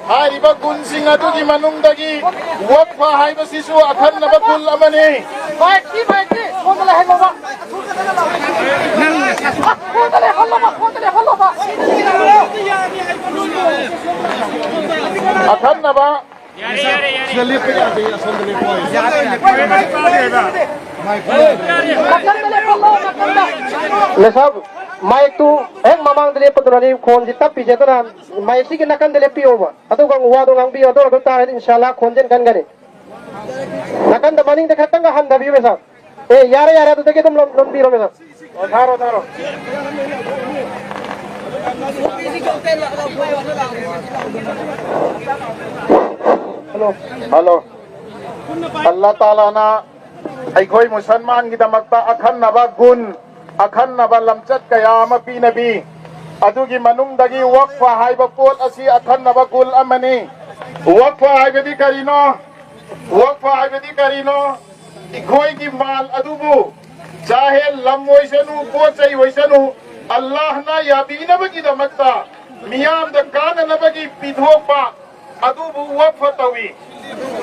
ꯍꯥꯏꯔꯤꯕ ꯒꯨꯟꯁꯤꯡ ꯑꯗꯨꯒꯤ ꯃꯅꯨꯡꯗꯒꯤ ꯋꯛꯐ ꯍꯥꯏꯕꯁꯤꯁꯨ ꯑꯈꯟꯅꯕ ꯒꯨꯟ ꯑꯃꯅꯤ꯫ ꯃꯥꯏꯛꯇꯤ, ꯃꯥꯏꯛꯇꯤ, ꯁꯣꯝꯗ ꯂꯩꯍꯜꯂꯣꯕ꯫ ꯁꯣꯝꯗ ꯂꯩꯍꯜꯂꯣꯕ, ꯁꯣꯝꯗ ꯂꯩꯍꯜꯂꯣꯕ꯫ ꯑꯈꯟꯅꯕ ꯁꯤꯗ ꯂꯦꯞꯄ ꯌꯥꯗꯦ, ꯑꯁꯣꯝꯗ ꯂꯦꯞꯄꯣ ꯍꯥꯏꯌꯦ꯫ ꯃꯦꯁꯥꯕ, ꯃꯥꯏꯛꯇꯨ ꯍꯦꯛ ꯃꯃꯥꯡꯗ ꯂꯦꯞꯄꯗꯨꯅꯅꯤ ꯈꯣꯟꯁꯤ ꯇꯞꯄꯤꯁꯦ, ꯑꯗꯨꯅ ꯃꯥꯏꯛꯁꯤꯒꯤ ꯅꯥꯀꯟꯗ ꯂꯦꯞꯄꯤꯌꯣꯕ, ꯑꯗꯨꯒ ꯋꯥꯗꯣ ꯉꯥꯡꯕꯤꯌꯣ, ꯑꯗꯨ ꯑꯣꯏꯔꯕ ꯇꯥꯔꯒꯗꯤ ꯏꯟꯁꯥꯜꯂꯥ ꯈꯣꯟꯖꯦꯜ ꯀꯟꯒꯅꯤ꯫ ꯅꯥꯀꯟꯗ ꯃꯅꯤꯡꯗ ꯈꯛꯇꯪꯒ ꯍꯟꯊꯕꯤꯌꯨ ꯃꯦꯁꯥꯕ꯫ ꯑꯦ, ꯌꯥꯔꯦ, ꯌꯥꯔꯦ, ꯑꯗꯨꯗꯒꯤ ꯑꯗꯨꯝ ꯂꯣꯟ-, ꯂꯣꯟꯕꯤꯔꯣ ꯃꯦꯁꯥꯕ꯫ ꯑꯣ, ꯊꯥꯔꯣ, ꯊꯥꯔꯣ꯫ ꯍꯜꯂꯣ꯫ ꯍꯜꯂꯣ꯫ ꯑꯜꯂꯥ ꯇꯥꯂꯥꯅ ꯑꯩꯈꯣꯏ ꯃꯨꯁꯜꯃꯥꯟꯒꯤꯗꯃꯛꯇ ꯑꯈꯟꯅꯕ ꯒꯨꯟ, ꯑꯈꯟꯅꯕ ꯂꯝꯆꯠ ꯀꯌꯥ ꯑꯃ ꯄꯤꯅꯕꯤ꯫ ꯑꯗꯨꯒꯤ ꯃꯅꯨꯡꯗꯒꯤ ꯋꯛꯐ ꯍꯥꯏꯕ ꯄꯣꯠ ꯑꯁꯤ ꯑꯈꯟꯅꯕ ꯒꯨꯟ ꯑꯃꯅꯤ꯫ ꯋꯛꯐ ꯍꯥꯏꯕꯗꯤ ꯀꯔꯤꯅꯣ? ꯋꯛꯐ ꯍꯥꯏꯕꯗꯤ ꯀꯔꯤꯅꯣ? ꯑꯩꯈꯣꯏꯒꯤ ꯃꯥꯜ ꯑꯗꯨꯕꯨ, ꯖꯥꯍꯦꯜ, ꯂꯝ ꯑꯣꯏꯁꯅꯨ, ꯄꯣꯠ ꯆꯩ ꯑꯣꯏꯁꯅꯨ, ꯑꯜꯂꯥꯍꯅ ꯌꯥꯕꯤꯅꯕꯒꯤꯗꯃꯛꯇ, ꯃꯤꯌꯥꯝꯗ ꯀꯥꯟꯅꯅꯕꯒꯤ ꯄꯤꯊꯣꯛꯄ ꯑꯗꯨꯕꯨ ꯋꯛꯐ ꯇꯧꯏ꯫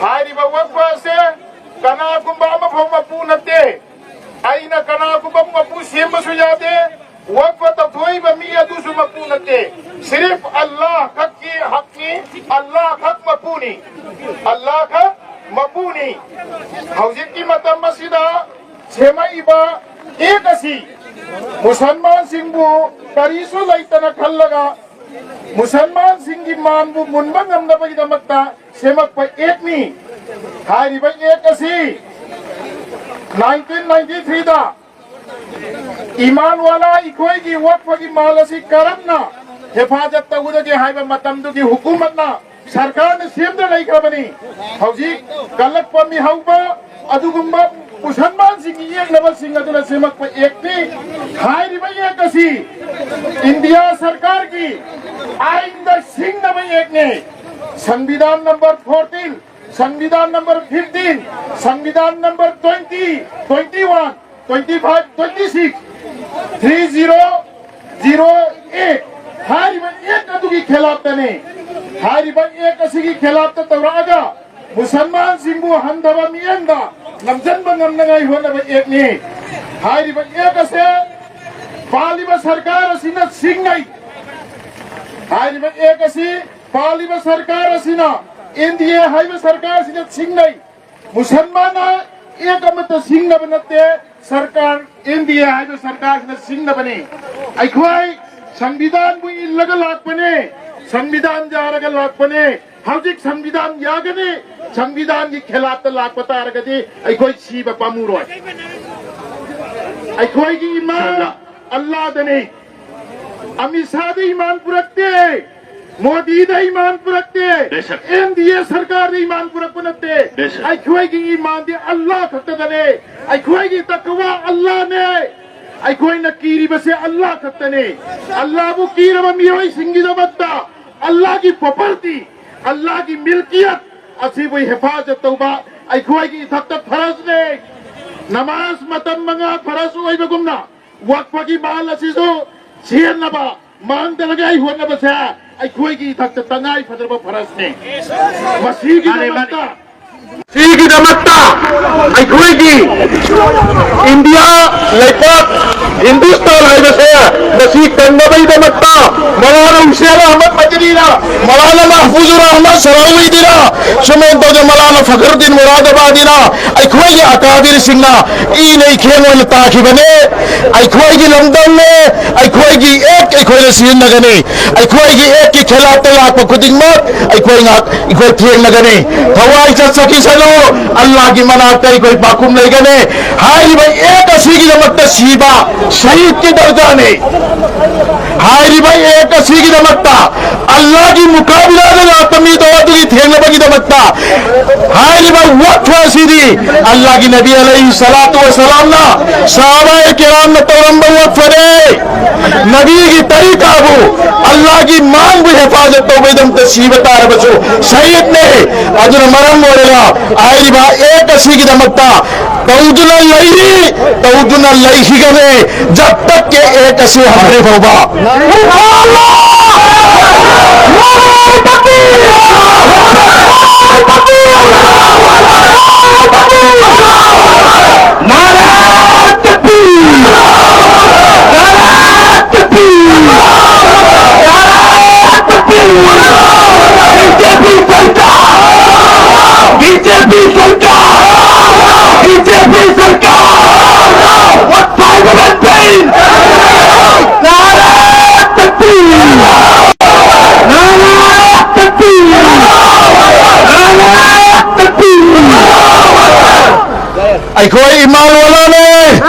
ꯍꯥꯏꯔꯤꯕ ꯋꯛꯐ ꯑꯁꯦ ꯀꯅꯥꯒꯨꯝꯕ ꯑꯃꯐꯥꯎ ꯃꯄꯨ ꯅꯠꯇꯦ꯫ ꯑꯩꯅ ꯀꯅꯥꯒꯨꯝꯕ ꯃꯄꯨ ꯁꯦꯝꯕꯁꯨ ꯌꯥꯗꯦ, ꯋꯛꯐ ꯇꯧꯊꯣꯛꯏꯕ ꯃꯤ ꯑꯗꯨꯁꯨ ꯃꯄꯨ ꯅꯠꯇꯦ꯫ ꯁꯤꯔꯤꯐ ꯑꯜꯂꯥꯍ ꯈꯛꯀꯤ ꯍꯛꯅꯤ, ꯑꯜꯂꯥꯍ ꯈꯛ ꯃꯄꯨꯅꯤ, ꯑꯜꯂꯥꯍ ꯈꯛ ꯃꯄꯨꯅꯤ꯫ ꯍꯧꯖꯤꯛꯀꯤ ꯃꯇꯝ ꯑꯁꯤꯗ ꯁꯦꯝꯃꯛꯏꯕ ꯑꯦꯛ ꯑꯁꯤ ꯃꯨꯁꯜꯃꯥꯟꯁꯤꯡꯕꯨ ꯀꯔꯤꯁꯨ ꯂꯩꯇꯅ ꯈꯜꯂꯒ ꯃꯨꯁꯜꯃꯥꯟꯁꯤꯡꯒꯤ ꯃꯥꯟꯕꯨ ꯃꯨꯟꯕ ꯉꯝꯅꯕꯒꯤꯗꯃꯛꯇ ꯁꯦꯝꯃꯛꯄ ꯑꯦꯛꯅꯤ꯫ ꯍꯥꯏꯔꯤꯕ ꯑꯦꯛ ꯑꯁꯤ ꯅꯥꯏꯟꯇꯤꯟ ꯅꯥꯏꯟꯇꯤ ꯊ꯭ꯔꯤꯗ ꯏꯃꯥꯟ ꯋꯥꯂꯥ ꯑꯩꯈꯣꯏꯒꯤ ꯋꯛꯐꯒꯤ ꯃꯥꯜ ꯑꯁꯤ ꯀꯔꯝꯅ ꯍꯦꯐꯥꯖꯠ ꯇꯧꯒꯗꯒꯦ ꯍꯥꯏꯕ ꯃꯇꯝꯗꯨꯒꯤ ꯍꯨꯀꯨꯃꯠꯅ, ꯁꯔꯀꯥꯔꯅ ꯁꯦꯝꯗꯨꯅ ꯂꯩꯈ꯭ꯔꯕꯅꯤ꯫ ꯍꯧꯖꯤꯛ ꯀꯜꯂꯛꯄ ꯃꯤꯍꯧꯕ ꯑꯗꯨꯒꯨꯝꯕ ꯃꯨꯁꯜꯃꯥꯟꯁꯤꯡꯒꯤ ꯌꯦꯛꯅꯕꯁꯤꯡ ꯑꯗꯨꯅ ꯁꯦꯝꯃꯛꯄ ꯑꯦꯛꯅꯤ꯫ ꯍꯥꯏꯔꯤꯕ ꯑꯦꯛ ꯑꯁꯤ ꯏꯟꯗꯤꯌꯥ ꯁꯔꯀꯥꯔꯒꯤ ꯑꯥꯏꯟꯗ ꯁꯤꯡꯅꯕ ꯑꯦꯛꯅꯤ꯫ ꯁꯪꯕꯤꯙꯥꯟ ꯅꯝꯕꯔ ꯐꯣꯔꯇꯤꯟ, ꯁꯪꯕꯤꯙꯥꯟ ꯅꯝꯕꯔ ꯐꯤꯐꯇꯤꯟ, ꯁꯪꯕꯤꯙꯥꯟ number twenty, twenty one, twenty five, twenty six, three zero zero eight ꯍꯥꯏꯔꯤꯕ ꯑꯦꯛ ꯑꯗꯨꯒꯤ ꯈꯦꯂꯥꯞꯇꯅꯤ꯫ ꯍꯥꯏꯔꯤꯕ ꯑꯦꯛ ꯑꯁꯤꯒꯤ ꯈꯦꯂꯥꯞꯇ ꯇꯧꯔꯛꯑꯒ ꯃꯨꯁꯜꯃꯥꯟꯁꯤꯡꯕꯨ ꯍꯟꯊꯕ ꯃꯤꯠꯌꯦꯡꯗ ꯅꯝꯁꯤꯟꯕ ꯉꯝꯅꯉꯥꯏ ꯍꯣꯠꯅꯕ ꯑꯦꯛꯅꯤ꯫ ꯍꯥꯏꯔꯤꯕ ꯑꯦꯛ ꯑꯁꯦ ꯄꯥꯜꯂꯤꯕ ꯁꯔꯀꯥꯔ ꯑꯁꯤꯅ ꯁꯤꯡꯅꯩ꯫ ꯍꯥꯏꯔꯤꯕ ꯑꯦꯛ ꯑꯁꯤ ꯄꯥꯜꯂꯤꯕ ꯁꯔꯀꯥꯔ ꯑꯁꯤꯅ, ꯑꯦꯟ ꯗꯤ ꯑꯦ ꯍꯥꯏꯕ ꯁꯔꯀꯥꯔ ꯑꯁꯤꯅ ꯁꯤꯡꯅꯩ꯫ ꯃꯨꯁꯜꯃꯥꯟꯅ ꯑꯦꯛ ꯑꯃꯠꯇ ꯁꯤꯡꯅꯕ ꯅꯠꯇꯦ, ꯁꯔꯀꯥꯔ, ꯑꯦꯟ ꯗꯤ ꯑꯦ ꯍꯥꯏꯕ ꯁꯔꯀꯥꯔꯁꯤꯅ ꯁꯤꯡꯅꯕꯅꯤ꯫ ꯑꯩꯈꯣꯏ ꯁꯪꯕꯤꯙꯥꯟꯕꯨ ꯏꯜꯂꯒ ꯂꯥꯛꯄꯅꯦ, ꯁꯪꯕꯤꯙꯥꯟ ꯌꯥꯔꯒ ꯂꯥꯛꯄꯅꯦ꯫ ꯍꯧꯖꯤꯛ ꯁꯪꯕꯤꯙꯥꯟ ꯌꯥꯒꯅꯤ, ꯁꯪꯕꯤꯙꯥꯟꯒꯤ ꯈꯦꯂꯥꯞꯇ ꯂꯥꯛꯄ ꯇꯥꯔꯒꯗꯤ ꯑꯩꯈꯣꯏ ꯁꯤꯕ ꯄꯥꯝꯃꯨꯔꯣꯏ꯫ ꯑꯩꯈꯣꯏꯒꯤ ꯏꯃꯥ ꯑꯜꯂꯥꯗꯅꯤ꯫ ꯑꯃꯤꯠ ꯁꯥꯗ ꯏꯃꯥꯟ ꯄꯨꯔꯛꯇꯦ, ꯃꯣꯗꯤꯗ ꯏꯃꯥꯟ ꯄꯨꯔꯛꯇꯦ, ꯕꯦꯁꯛ꯫ ꯑꯦꯟ ꯗꯤ ꯑꯦ ꯁꯔꯀꯥꯔꯗ ꯏꯃꯥꯟ ꯄꯨꯔꯛꯄ ꯅꯠꯇꯦ꯫ ꯕꯦꯁꯛ꯫ ꯑꯩꯈꯣꯏꯒꯤ ꯏꯃꯥꯟꯗꯤ ꯑꯜꯂꯥ ꯈꯛꯇꯗꯅꯦ꯫ ꯑꯩꯈꯣꯏꯒꯤ ꯇꯛꯋꯥ ꯑꯜꯂꯥꯅꯦ꯫ ꯑꯩꯈꯣꯏꯅ ꯀꯤꯔꯤꯕꯁꯦ ꯑꯜꯂꯥ ꯈꯛꯇꯅꯦ꯫ ꯑꯜꯂꯥꯕꯨ ꯀꯤꯔꯕ ꯃꯤꯑꯣꯏꯁꯤꯡꯒꯤꯗꯃꯛꯇ ꯑꯜꯂꯥꯒꯤ ꯄ꯭ꯔꯣꯄꯔꯇꯤ, ꯑꯜꯂꯥꯒꯤ ꯃꯤꯜꯀꯤꯌꯠ ꯑꯁꯤꯕꯨ ꯍꯦꯐꯥꯖꯠ ꯇꯧꯕ ꯑꯩꯈꯣꯏꯒꯤ ꯏꯊꯛꯇ ꯐꯔꯖꯅꯦ꯫ ꯅꯃꯥꯖ ꯃꯇꯝ ꯃꯉꯥ ꯐꯔꯖ ꯑꯣꯏꯕꯒꯨꯝꯅ ꯋꯛꯐꯒꯤ ꯃꯥꯜ ꯑꯁꯤꯁꯨ ꯁꯦꯟꯅꯕ, ꯃꯥꯡꯗꯅꯉꯥꯏ ꯍꯣꯠꯅꯕꯁꯦ ꯑꯩꯈꯣꯏꯒꯤ ꯏꯊꯛꯇ ꯇꯉꯥꯏ ꯐꯗ꯭ꯔꯕ ꯐꯔꯖꯅꯤ꯫ ꯃꯁꯤꯒꯤꯗꯃꯛꯇ, ꯃꯥꯅꯦ, ꯃꯥꯅꯦ꯫ ꯁꯤꯒꯤꯗꯃꯛꯇ ꯑꯩꯈꯣꯏꯒꯤ ꯏꯟꯗꯤꯌꯥ ꯂꯩꯄꯥꯛ ꯍꯤꯟꯗꯨꯁꯇꯥꯟ ꯍꯥꯏꯕꯁꯦ ꯃꯁꯤ ꯀꯟꯅꯕꯒꯤꯗꯃꯛꯇ ꯃꯧꯂꯥꯅꯥ ꯍꯨꯁꯦꯟ ꯑꯍꯃꯗ ꯃꯗꯅꯤꯅ, ꯃꯧꯂꯥꯅꯥ ꯄꯨꯖꯨ ꯔꯍꯃꯠ ꯁꯔꯥꯎꯏꯗꯤꯅ, ꯁꯨꯃꯥꯏꯅ ꯇꯧꯗꯅ ꯃꯧꯂꯥꯅꯥ ꯐꯈꯔꯨꯗꯗꯤꯟ ꯃꯨꯔꯥꯗꯥꯕꯥꯗꯤꯅ ꯑꯩꯈꯣꯏꯒꯤ ꯑꯀꯥꯕꯤꯔꯁꯤꯡꯅ ꯏꯅ ꯏꯈꯦꯡ ꯑꯣꯏꯅ ꯇꯥꯈꯤꯕꯅꯦ꯫ ꯑꯩꯈꯣꯏꯒꯤ ꯂꯝꯗꯝꯅꯦ, ꯑꯩꯈꯣꯏꯒꯤ ꯑꯦꯛ ꯑꯩꯈꯣꯏꯅ ꯁꯤꯖꯤꯟꯅꯒꯅꯤ꯫ ꯑꯩꯈꯣꯏꯒꯤ ꯑꯦꯛꯀꯤ ꯈꯦꯂꯥꯞꯇ ꯂꯥꯛꯄ ꯈꯨꯗꯤꯡꯃꯛ ꯑꯩꯈꯣꯏ ꯉꯥꯛ-, ꯑꯩꯈꯣꯏ ꯊꯦꯡꯅꯒꯅꯤ꯫ ꯊꯋꯥꯏ ꯆꯠꯆꯈꯤꯁꯅꯨ, ꯑꯜꯂꯥꯍꯒꯤ ꯃꯅꯥꯛꯇ ꯑꯩꯈꯣꯏ ꯄꯥꯎꯈꯨꯝ ꯂꯩꯒꯅꯤ꯫ ꯍꯥꯏꯔꯤꯕ ꯑꯦꯛ ꯑꯁꯤꯒꯤꯗꯃꯛꯇ ꯁꯤꯕ ꯁꯍꯤꯗꯀꯤ ꯗꯔꯖꯥꯅꯤ꯫ ꯍꯥꯏꯔꯤꯕ ꯑꯦꯛ ꯑꯁꯤꯒꯤꯗꯃꯛꯇ, ꯑꯜꯂꯥꯍꯒꯤ ꯃꯨꯀꯥꯕꯤꯂꯥꯗ ꯂꯥꯛꯄ ꯃꯤꯗꯣ ꯑꯗꯨꯒꯤ ꯊꯦꯡꯅꯕꯒꯤꯗꯃꯛꯇ ꯍꯥꯏꯔꯤꯕ ꯋꯛꯐ ꯑꯁꯤꯗꯤ ꯑꯜꯂꯥꯍꯒꯤ ꯅꯕꯤ ꯑꯂꯩꯍꯤ ꯁꯂꯥꯇꯨ ꯋꯁꯂꯥꯝꯅ, ꯁꯍꯥꯕꯥ ꯀꯤꯔꯥꯝꯅ ꯇꯧꯔꯝꯕ ꯋꯛꯐꯅꯦ꯫ ꯅꯕꯤꯒꯤ ꯇꯔꯤꯀꯥꯕꯨ, ꯑꯜꯂꯥꯍꯒꯤ ꯃꯥꯡꯕꯨ ꯍꯤꯐꯥꯖꯠ ꯇꯧꯕꯒꯤꯗꯃꯛꯇ ꯁꯤꯕ ꯇꯥꯔꯕꯁꯨ ꯁꯍꯤꯗꯅꯦ꯫ ꯑꯗꯨꯅ ꯃꯔꯝ ꯑꯣꯏꯔꯒ ꯍꯥꯏꯔꯤꯕ ꯑꯦꯛ ꯑꯁꯤꯒꯤꯗꯃꯛꯇ ꯇꯧꯗꯨꯅ ꯂꯩꯔꯤ, ꯇꯧꯗꯨꯅ ꯂꯩꯈꯤꯒꯅꯤ, ꯖꯕ ꯇꯛ ꯀꯦ ꯑꯦꯛ ꯑꯁꯤ ꯍꯟꯗ꯭ꯔꯤ ꯐꯥꯎꯕ꯫ बीजेपी सरकार, बीजेपी सरकार, what private pain? नारा तकबीर! नारा तकबीर! नारा तकबीर! ꯑꯩꯈꯣꯏ ꯏꯃꯥꯟ ꯋꯥꯂꯥꯅꯦ꯫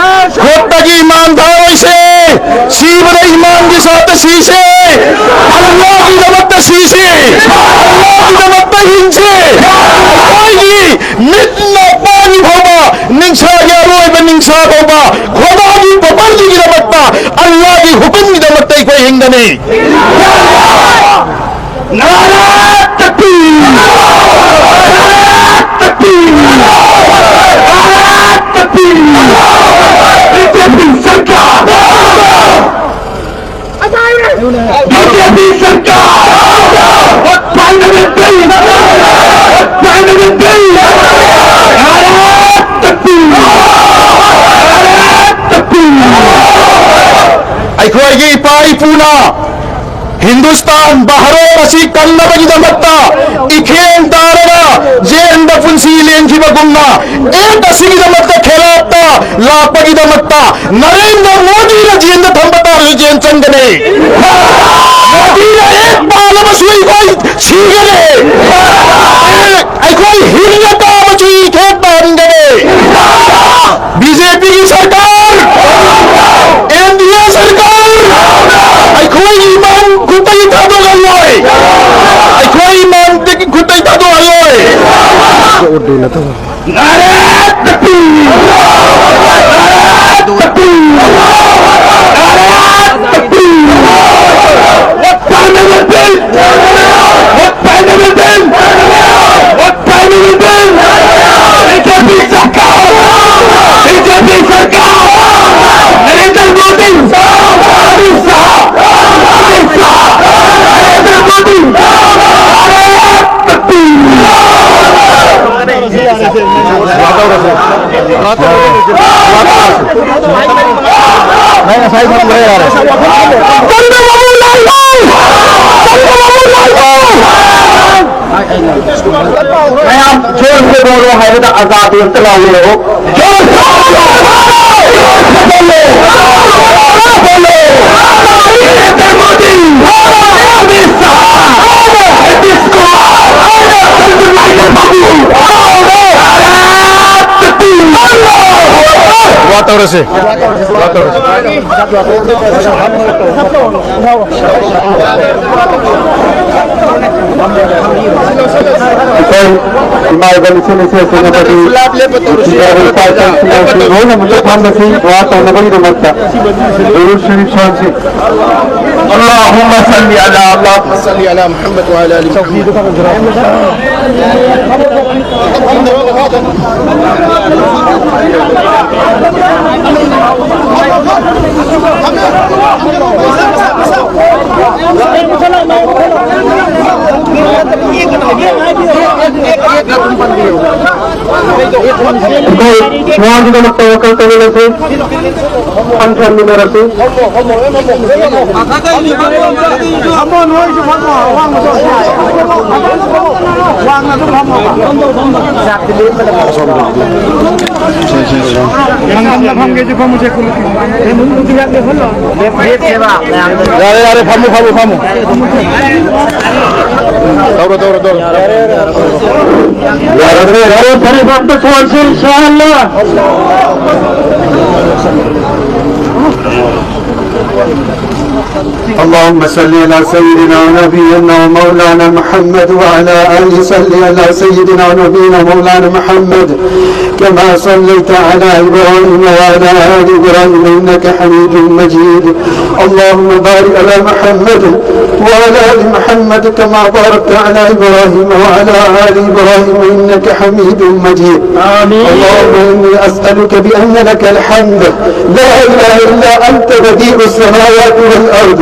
ꯈꯨꯠꯇꯒꯤ ꯏꯃꯥꯟ ꯊꯥꯔꯣꯏꯁꯦ꯫ ꯁꯤꯕꯗ ꯏꯃꯥꯟꯒꯤ ꯁꯥꯠꯇ ꯁꯤꯁꯦ꯫ ꯑꯜꯂꯥꯍꯒꯤꯗꯃꯛꯇ ꯁꯤꯁꯦ꯫ ꯑꯜꯂꯥꯍꯒꯤꯗꯃꯛꯇ ꯍꯤꯡꯁꯦ꯫ ꯑꯩꯈꯣꯏꯒꯤ ꯃꯤꯠꯅ ꯄꯥꯡꯉꯤ ꯐꯥꯎꯕ, ꯅꯤꯡꯁꯥꯒꯤ ꯑꯔꯣꯏꯕ ꯅꯤꯡꯁꯥ ꯐꯥꯎꯕ, ꯈꯣꯗꯥꯒꯤ ꯄ꯭ꯔꯣꯄꯔꯇꯤꯒꯤꯗꯃꯛꯇ, ꯑꯜꯂꯥꯍꯒꯤ ꯍꯨꯀꯨꯝꯒꯤꯗꯃꯛꯇ ꯑꯩꯈꯣꯏ ꯍꯤꯡꯒꯅꯤ꯫ नारा तकबीर! नारा तकबीर! नारा तकबीर! बीजेपी सरकार! बीजेपी सरकार! What private pain? What private pain? नारा तकबीर! नारा तकबीर! ꯑꯩꯈꯣꯏꯒꯤ ꯏꯄꯥ ꯏꯄꯨꯅ ꯍꯤꯟꯗꯨꯁꯇꯥꯟ ꯕꯍꯔꯣꯟ ꯑꯁꯤ ꯀꯪꯅꯕꯒꯤꯗꯃꯛꯇ ꯏꯈꯦꯟ ꯇꯥꯔꯒ ꯖꯦꯟꯗ ꯄꯨꯟꯁꯤ ꯂꯦꯟꯈꯤꯕꯒꯨꯝꯅ ꯑꯦꯛ ꯑꯁꯤꯒꯤꯗꯃꯛꯇ ꯈꯦꯔꯥꯠꯇ ꯂꯥꯛꯄꯒꯤꯗꯃꯛꯇ ꯅꯔꯦꯟꯗ꯭ꯔ ꯃꯣꯗꯤꯅ ꯖꯦꯟꯗ ꯊꯝꯕ ꯇꯥꯔꯁꯨ ꯖꯦꯟ ꯆꯪꯒꯅꯤ꯫ ꯃꯣꯗꯤꯅ ꯑꯦꯛ ꯄꯥꯜꯂꯕꯁꯨ ꯑꯩꯈꯣꯏ ꯁꯤꯒꯅꯤ꯫ ꯑꯩꯈꯣꯏ ꯍꯤꯡꯅ ꯇꯥꯕꯁꯨ ꯏꯈꯦꯟ ꯄꯥꯟꯒꯅꯤ꯫ ꯕꯤ ꯖꯦ ꯄꯤꯒꯤ ꯁꯔꯀꯥꯔ, ꯑꯦꯟ ꯗꯤ ꯑꯦ ꯁꯔꯀꯥꯔ, ꯑꯩꯈꯣꯏꯒꯤ ꯏꯃꯥꯟ ꯈꯨꯠꯇꯒꯤ ꯊꯥꯗꯣꯛꯍꯜꯂꯣꯏ꯫ ꯑꯩꯈꯣꯏ ꯏꯃꯥꯟꯗꯒꯤ ꯈꯨꯠꯇꯒꯤ ꯊꯥꯗꯣꯛꯍꯜꯂꯣꯏ꯫ ꯅꯥꯔꯦ ꯇꯛꯄꯤꯔ! ꯅꯥꯔꯦ ꯇꯛꯄꯤꯔ! ꯅꯥꯔꯦ ꯇꯛꯄꯤꯔ! What kind of a bill? What kind of a bill? What kind of a bill? B J P सरकार! B J P सरकार! नरेंद्र मोदी! अमित शाह! अमित शाह! नरेंद्र मोदी! भारत की! मैं आप जोर से बोलो, है तो आजाद हो, चलाओ। जोर से बोलो, जोर से बोलो, जोर से बोलो। नरेंद्र मोदी, अमित शाह, नीतीश कुमार, चंद्रबाबू नायडू, भारत की! वातावरण से। ꯑꯩꯈꯣꯏ ꯏꯃꯥ ꯏꯕꯦꯟ ꯏꯆꯤꯜ ꯏꯅꯥꯎꯁꯤꯡ ꯑꯃꯗꯤ ꯏꯄꯥ ꯏꯄꯨꯁꯤꯡ ꯂꯣꯏꯅꯃꯛꯇ ꯐꯝꯕꯁꯤ ꯗꯨꯋꯥ ꯇꯧꯅꯕꯒꯤꯗꯃꯛꯇ ꯗꯨꯔꯨꯗ ꯁꯔꯤꯐ ꯁꯣꯟꯁꯤ꯫ اللهم صل على، اللهم صل على محمد وعلى آل محمد. ꯑꯩꯈꯣꯏ ꯃꯌꯥꯝꯒꯤꯗꯃꯛꯇ ꯋꯥꯀꯜ ꯇꯧꯃꯤꯟꯅꯁꯤ, ꯈꯟꯊꯃꯤꯟꯅꯔꯁꯤ꯫ ꯌꯥꯔꯦ, ꯌꯥꯔꯦ, ꯐꯝꯃꯨ, ꯐꯝꯃꯨ, ꯐꯝꯃꯨ꯫ ꯇꯧꯔꯣ, ꯇꯧꯔꯣ, ꯇꯧꯔꯣ꯫ ꯌꯥꯔꯦ, ꯌꯥꯔꯦ, ꯌꯥꯔꯦ, ꯐꯔꯦ, ꯐꯔꯦ, ꯑꯝꯇ ꯊꯣꯛꯑꯁꯤ, ꯏꯟꯁꯥ ꯑꯜꯂꯥ꯫ اللهم صل على سيدنا ونبينا ومولانا محمد وعلى آله. صل على سيدنا ونبينا ومولانا محمد كما صليت على إبراهيم وعلى آل إبراهيم إنك حميد مجيد. اللهم بارك على محمد وعلى آل محمد كما باركت على إبراهيم وعلى آل إبراهيم إنك حميد مجيد. آمين. اللهم إني أسألك بأن لك الحمد لا إله إلا أنت بديع السماوات والأرض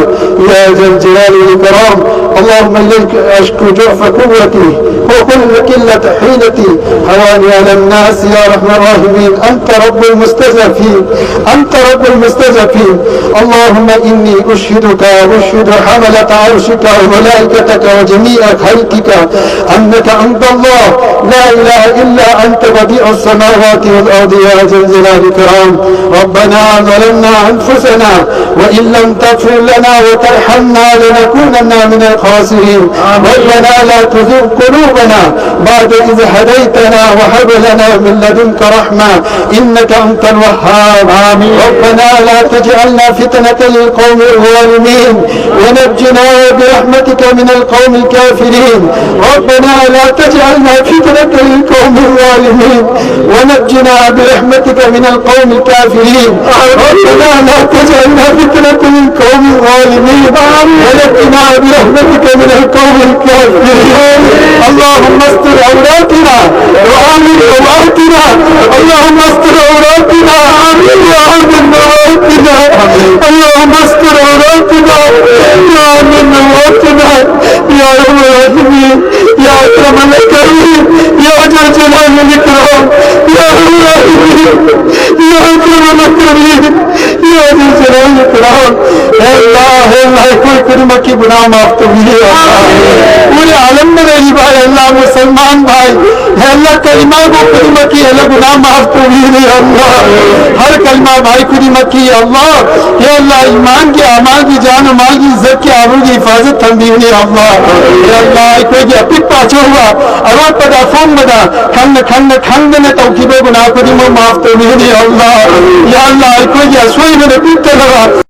يا ذا الجلال والإكرام. اللهم إليك أشكو ضعف قوتي وقلة حيلتي، هواني على الناس يا أرحم الراحمين. أنت رب المستضعفين، أنت رب المستضعفين. اللهم إني أشهدك وأشهد حملة عرشك وملائكتك وجميع خلقك أنك أنت الله، لا إله إلا أنت بديع السماوات والأرض يا ذا الجلال والإكرام. ربنا ظلمنا أنفسنا وإن لم تغفر لنا وترحمنا لنكونن من الخاسرين. آمين. ربنا لا تزغ قلوبنا بعد إذ هديتنا وهب لنا من لدنك رحمة إنك أنت الوهاب. آمين. ربنا لا تجعلنا فتنة للقوم الظالمين ونجنا برحمتك من القوم الكافرين. ربنا لا تجعلنا فتنة للقوم الظالمين ونجنا برحمتك من القوم الكافرين. ربنا لا تجعلنا فتنة للقوم الظالمين ونجنا برحمتك من القوم الكافرين. اللهم استر عوراتنا وآمن روعاتنا. اللهم استر عوراتنا وآمن روعاتنا. اللهم استر عوراتنا وآمن روعاتنا. يا أرحم الراحمين، يا أكرم الأكرمين، يا ذا الجلال والإكرام، يا أرحم الراحمين، يا أكرم الأكرمين، يا ذا الجلال والإكرام. اے اللہ، اے اللہ، کوئی کلمہ کی گناہ معاف تو بھی ہے اللہ۔ پورے عالم میں رہی بھائی اللہ، مسلمان بھائی، اے اللہ، کلمہ کو کلمہ کی اللہ گناہ معاف تو بھی ہے اللہ۔ ہر کلمہ بھائی کلمہ کی اللہ، اے اللہ، ایمان کی، اعمال کی، جان و مال کی، عزت کی، آبرو کی حفاظت تھم بھی ہے اللہ۔ اے اللہ، کوئی اپی پاچو ہوا، ارو پدا فون بدا، کھنگ، کھنگ، کھنگ نے توقیب گناہ کو دی معاف تو بھی ہے اللہ۔ اے اللہ، کوئی اسوئی میں نبی تلوا۔